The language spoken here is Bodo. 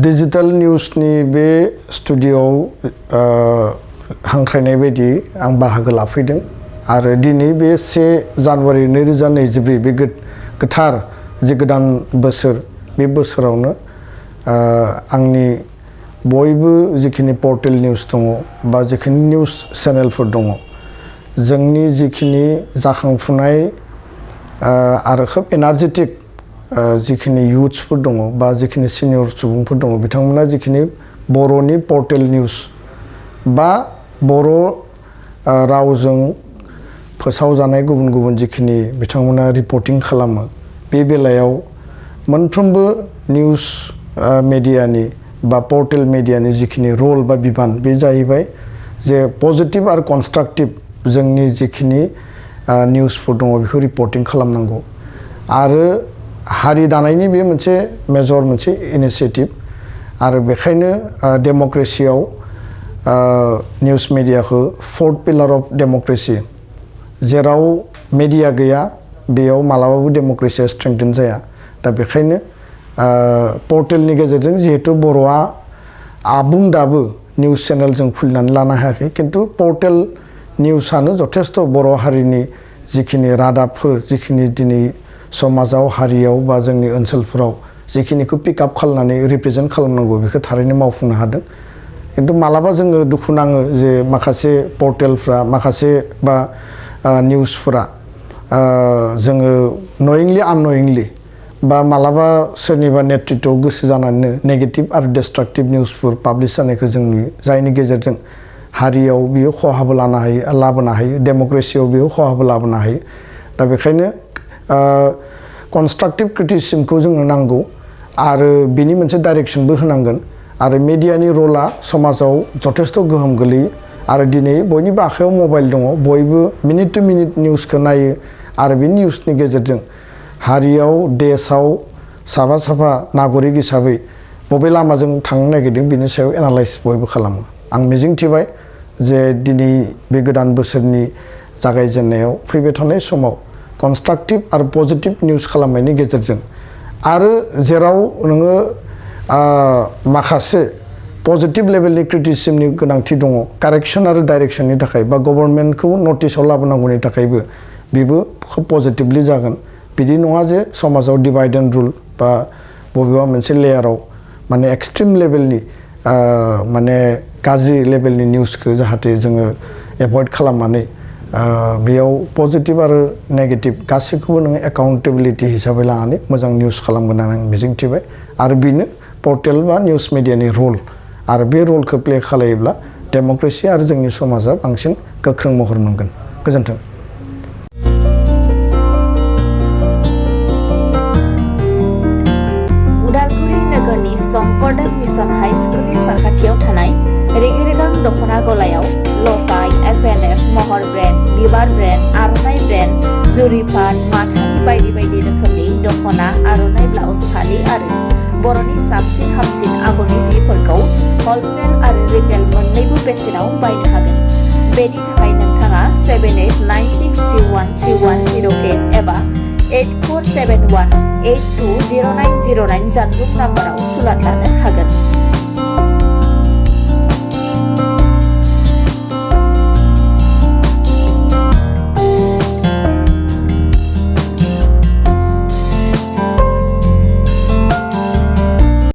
डिजिटल न्यूज़नि बे स्टुडिय'आव हांख्रायनाय बायदि आं बाहागो लाफैदों आरो दिनै बे 1 जानुवारि 2024 बे गोथार जे गोदान बोसोर बे बोसोरावनो आंनि बयबो जिखिनि पर्टेल निउस दङ बा जिखिनि निउस चेनेलफोर दङ जोंनि जिखिनि जाखांफुनाय आरो खोब एनार्जेटिक जिखिनि युथ्सफोर दङ बा जिखिनि सिनियर सुबुंफोर दङ बिथांमोना जिखिनि बर'नि पर्टेल निउस बा बर' रावजों फोसावजानाय गुबुन गुबुन जिखिनि बिथांमोना रिपर्टिं खालामो बे बेलायाव मोनफ्रोमबो निउस मेडियानि बा पर्टेल मेडियानि जिखिनि रल बा बिबान बे जाहैबाय जे पजिटिभ आरो कनस्ट्राक्टिभ जोंनि जिखिनि निउसफोर दङ बेखौ रिपर्टिं खालामनांगौ आरो हारि दानायनि बे मोनसे मेजर मोनसे इनिशिएटिभ आरो बेखायनो डेम'क्रेसियाव निउस मिडियाखौ 4th पिलार अफ डेम'क्रेसि जेराव मेडिया गैया बेयाव मालाबाबो डेम'क्रेसिया स्ट्रेंथेन जाया दा बेखायनो पर्टेलनि गेजेरजों जिहेतु बर'आ आबुं दाबो निउस चेनेल जों खुलिनानै लानो हायाखै किन्तु पर्टेल निउसानो जथेस्थ' बर' हारिनि जिखिनि रादाबफोर जिखिनि दिनै समाजाव हारियाव बा जोंनि ओनसोलफोराव जिखिनिखौ पिकआप खालामनानै रिप्रेजेन्ट खालामनांगौ बेखौ थारैनो मावफुंनो हादों किन्तु मालाबा जोङो दुखु नाङो जे माखासे पर्टेलफ्रा माखासे बा निउसफोरा जोङो नयिंलि आननयिंलि बा मालाबा सोरनिबा नेतृत्वआव गोसो जानानैनो नेगेटिभ आरो डिस्ट्राक्टिभ निउसफोर पाब्लिश जानायखौ जों नुयो जायनि गेजेरजों हारियाव बियो खहाबो लाबोनो हायो डेम'क्रेसियाव बियो खहाबो लाबोनो हायो दा बेखायनो कनस्ट्राक्टिभ क्रिटिसिजमखौ जोंनो नांगौ आरो बिनि मोनसे डाइरेक्सनबो होनांगोन आरो मिडियानि रला समाजाव जथेस्थ' गोहोम गोलैयो आरो दिनै बयनिबो आखायाव मबाइल दङ बयबो मिनिट टु मिनिट निउसखौ नायो आरो बे निउसनि गेजेरजों हारियाव देशआव साफा नागरिक हिसाबै बबे लामाजों थांनो नागिरदों बिनि सायाव एनालाइज बयबो खालामो आं मिजिंथिबाय जे दिनै बे गोदान बोसोरनि जागायजेननायाव फैबाय थानाय समाव कनस्ट्राक्टिभ आरो पजिटिभ निउस खालामनायनि गेजेरजों आरो जेराव नोङो माखासे पजिटिभ लेभेलनि क्रिटिसिजमनि गोनांथि दङ कारेक्सन आरो डाइरेक्सननि थाखाय बा गभर्नमेन्टखौ नटिसआव लाबोनांगौनि थाखायबो बेबो खोब पजिटिभलि जागोन बिदि नङा जे समाजाव डिभाइड एन्ड रुल बा बबेबा मोनसे लेयाराव माने एक्सट्रिम लेभेलनि माने गाज्रि लेभेलनि निउसखौ जाहाथे जोङो एभयड खालामनानै बेयाव पजिटिभ आरो नेगेटिभ गासैखौबो नोङो एकाउन्टेबिलिटि हिसाबै लानानै मोजां निउस खालामगोन होननानै आं मिजिंथिबाय आरो बेनो पर्टेल बा निउस मिडियानि रल आरो बे रलखौ प्ले खालायोब्ला डेम'क्रेसि आरो जोंनि समाजा बांसिन गोख्रों महर मोनगोन गोजोन्थों उदालगुरि नोगोरनि संकरदेब मिशन हाई स्कुलनि साखाथियाव थानाय रेगे-रेगां दख'ना गलायाव लफाय एफ&एफ महर ब्रेन्ड बिबार ब्रेन्ड आर'नाइ ब्रेन्ड जुरिपान माथानि बायदि बायदि रोखोमनि दख'ना आर'नाइ ब्लाउस फालि आरो बर'नि साबसिन हामसिन आगरनि जिफोरखौ हलसेल आरो रिटेल मोन्नैबो बेसेनाव बायनो हागोन बेनि थाखाय नोंथाङा 7896313108 एबा 8471820909 जानबुं नाम्बाराव सुलाद लानो हागोन।